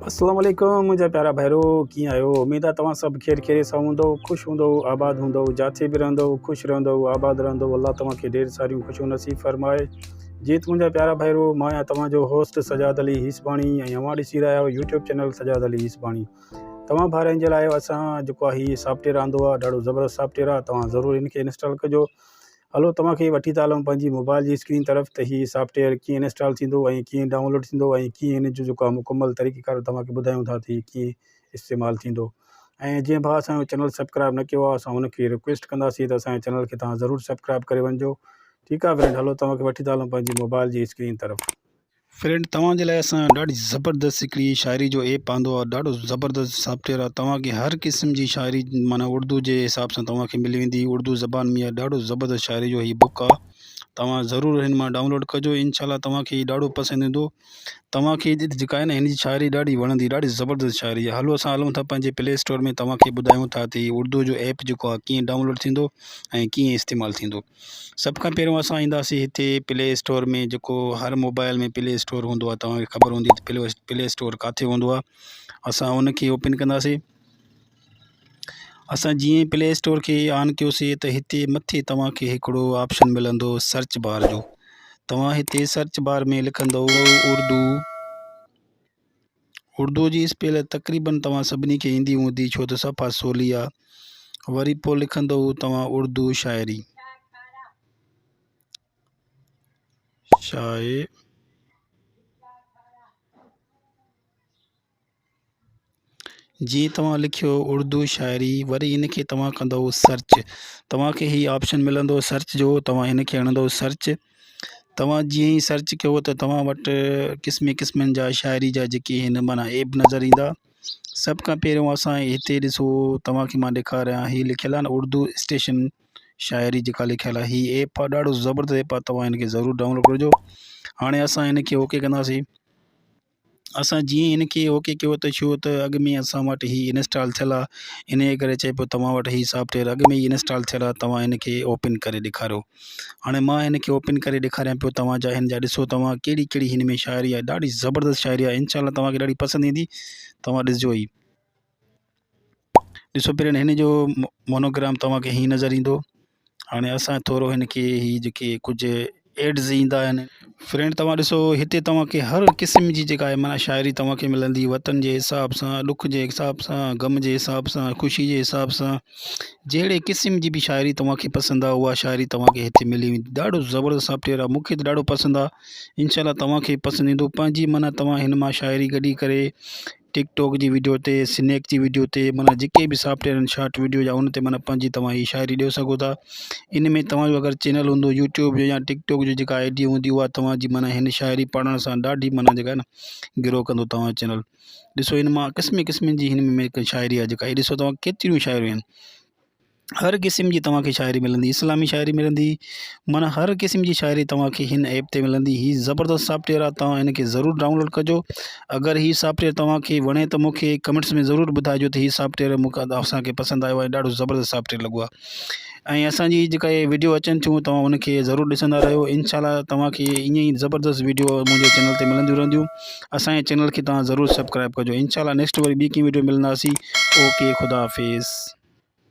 اسلام عليڪم منهنجا پيارا ڀائرو ڪيئن آهيو اميد آهي توهان سڀ خير خيريت سان هوندو خوش هوندو آباد هوندو جاٿي به رهندو خوش رهندو آباد رهندو الله توهان کي ڍير ساريون خوشيون نصيب فرمائي جيت منهنجا پيارا ڀائرو مان آهيان توهان جو هوسٽ سجاد علي هيسباڻي ۽ اوهان ڏسي رهيا آهيو يوٽيوب چينل سجاد علي هيسباڻي توهان ڀائرن جي لاء اسان جيڪو آهي هي سافٽويئر آندو آهي ڏاڍو زبردست سافٽويئر آهي توهان ضرور ان کي انسٽال ڪجو هلو توهان کي وٺي ٿا هلون پنهنجي موبائل جي اسڪرين طرف ته هي سافٽويئر ڪيئن انسٽال ٿيندو ۽ ڪيئن ڊائونلوڊ ٿيندو ۽ ڪيئن هن جو جيڪو آهي مڪمل طريقي ڪار توهان کي ٻڌايون ٿا ته هي ڪيئن استعمال ٿيندو ۽ جنهن ڀاء اسانجو چينل سبسڪرائب نه ڪيو آهي اسان ان کي رڪويسٽ ڪنداسين ته اسانجي چينل کي توهان ضرور سبسڪرائب ڪري وڃجو ٺيڪ آهي فرينڊ هلو توهان کي وٺي ٿا هلون پنهنجي موبائل جي اسڪرين طرف. فرينڊ توهان جي لاء اسان ڏاڍي زبردست هڪڙي شاعري جو ايپ آندو آهي ڏاڍو زبردست سافٽويئر آهي توهان کي هر قسم جي شاعري معنيٰ اردو جي حساب سان توهان کي ملي ويندي اردو زبان ۾ آهي ڏاڍو زبردست شاعري جو هي بڪ آهي توهان ضرور هن مان ڊائونلوڊ ڪجو انشاء الله توهان کي هي ڏاڍو پسند ايندو توهان کي جيڪا آهي نه هن جي شاعري ڏاڍي وڻندي ڏاڍي زبردست شاعري آهي هلو اسان هلون ٿا پنهنجي پلي اسٽور ۾ توهان کي ٻڌايون ٿا ته هي اردو جو ايپ جيڪو آهي ڪيئن ڊائونلوڊ ٿيندو ۽ ڪيئن استعمال ٿيندو سڀ کان پهريون اسان اينداسين هتي پلي اسٽور ۾ جيڪو هر موبائل ۾ پلي اسٽور هوندو آهي توهان کي خبر هوندي ته پلي اسٽور ڪاٿي هوندو آهي اسان ان کي اوپن ڪنداسين اسان جيئن ئي پلي اسٽور کي آن ڪيوسين ته هتي مٿي توهان کي هڪڙو آپشن ملندو سرچ بار جو توهان هتي سرچ بار ۾ لکندو اردو اردو جي اسپيل تقريبن توهان سڀني کي ايندي هوندي ڇو ته صفا سولي آ وري پوء لکندو توهان اردو شاعري شاعري جيئن توهان لکيو اردو شاعري وري ان کي توهان ڪندو سرچ توهان کي هي آپشن ملندو سرچ جو توهان هن کي هڻندو سرچ توهان جيئن ئي سرچ ڪيو ته توهان وٽ قسمين قسمن جا شاعري جا جيڪي آهن معنيٰ ايپ نظر ايندا سڀ کان پهريون اسان هتي ڏسو توهان کي مان ڏيکاريان هي لکيل آهي نه اردو اسٽيشن شاعري جيڪا لکيل آهي هي ايپ آهي ڏاڍو زبردست ايپ آهي توهان هن کي ضرور ڊائونلوڊ ڪجو هاڻي اسان هن کي اوڪي ڪنداسين اسان جيئن ئي هن کي اوڪي ڪيو ته ڇو ته اڳ ۾ اسان وٽ هي انسٽال ٿيل آهي ان جي ڪري چئي پيو توهان وٽ هي سافٽويئر اڳ ۾ ئي انسٽال ٿيل آهي توهان هن کي اوپن ڪري ڏيکاريو هاڻي مان هن کي اوپن ڪري ڏيکاريان پيو توهان جا هن جا ڏسو توهان ڪهڙي ڪهڙي هن ۾ شاعري آهي ڏاڍي زبردست شاعري آهي انشاء الله توهان کي ڏاڍي پسند ايندي توهان ڏسجو هي ڏسو پرين هن جو مونوگرام توهان کي هيئن نظر ايندو هاڻي اسان ٿورو هن کي هي جيڪي ڪجهه ايڊز ايندا آهن فرينڊ توهان ڏسو هتي توهان کي هر قسم جي جيڪا آهي معنيٰ شاعري توهان کي ملندي وطن جي حساب سان ڏک جي حساب سان غم جي حساب سان خوشي جي حساب سان جهڙي قسم جي به شاعري توهان کي پسند آهي اها شاعري توهان کي هتي ملي ويندي ڏاڍو زبردست سافٽويئر آهي مونکي ته ڏاڍو پسند آهي انشاء الله توهان کي پسند ايندو پنهنجي معنيٰ توهان هن مان شاعري ڪڍي ڪري ٽڪ ٽاڪ جي وڊيو تي سنيڪ جي وڊيو تي معنيٰ جيڪي به سافٽ ويئر آهن شارٽ وڊيو جا ان تي معنيٰ پنهنجي توهان هي شاعري ڏيو سگهو ٿا ان ۾ توهان جو اگر چينل هوندو يوٽيوب جو يا ٽڪ ٽاڪ جو جيڪا I D هوندي اها توهان جي معنيٰ هن شاعري پڙهڻ سان ڏاڍي معنيٰ جيڪا آهي نه گرو ڪندو توهان جو چينل ڏسو هن مان قسم قسم جي هن ۾ شاعري آهي جيڪا هي ڏسو توهان ڪيتريون شاعريون آهن هر قسم جي توهان کي شاعري ملندي اسلامي شاعري ملندي معنيٰ هر قسم جي شاعري توهان کي هن ايپ تي ملندي هي زبردست سافٽويئر آهي توهان هن کي ضرور ڊائونلوڊ ڪجو اگر هي سافٽويئر توهان کي وڻي ته مون کي ڪمينٽس ۾ ضرور ٻڌائجو ته هي سافٽويئر مون کي اسان کي پسند آيو آهي ڏاڍو زبردست سافٽويئر لڳو آهي ۽ اسان جي جيڪا هي وڊيو اچن ٿيون توهان ان کي ضرور ڏسندا رهيو انشاء الله توهان کي ائين ئي زبردست وڊيو منهنجي چينل تي ملنديون رهنديون اسان جي چينل کي توهان ضرور سبسڪرائب ڪجو انشاء الله نيڪسٽ وري ٻي ڪنهن وڊيو ملنداسين اوڪي خدا حافظ.